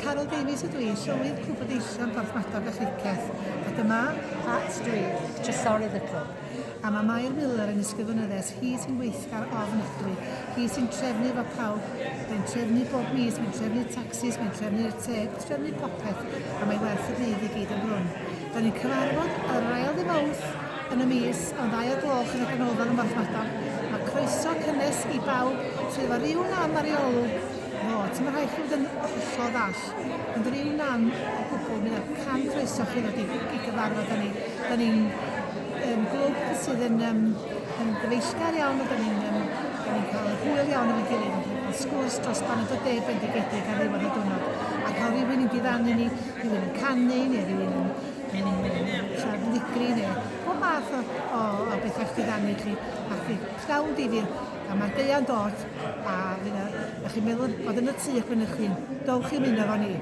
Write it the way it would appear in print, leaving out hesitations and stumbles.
Carol Davies ydw i, Llywydd Clwb y Deillion Porthmadog a Chricieth, a dyma Pat dwi, Trysorydd y clwb. A mae Mair Miller yn ysgrifenyddes, hi sy'n weithgar ofnadwy, hi sy'n trefnu efo pawb, mae'n trefnu bob mis, mae'n trefnu tacsis, mae'n trefnu'r te, trefnu popeth, a mae werth y dydd i gyd yn grwn. Da ni'n cyfarfod yr ail ddydd Mawrth yn y mis am ddau o'r gloch yn y ganolfan ym Mhorthmadog. Mae croeso cynnes i bawb sydd efo rhyw nam ar ei olwg fod. Ti'm yn rhaid chi fod yn hollol ddall, ond rhyw nam o gwbl, mi yna can croeso chi ddod i, i gyfarfod â ni. Da ni'n um, glwb sydd yn, um, yn gyfeillgar iawn a da ni'n um, da ni'n cael hwyl iawn efo'n gilydd yn cael sgwrs dros baned o de bendigedig ar ddiwedd y diwrnod a cael rhywun yn diddanu ni, rhywun yn canu neu rhywun yn yn siarad yn ddigri neu pob math o, o, o bethau i'ch diddanu chi a chi pnawn difyr a mae'r gaea'n dod a fydd a chi'n meddwl bod yn y tŷ ac yn eich hun, dowch i ymuno efo ni.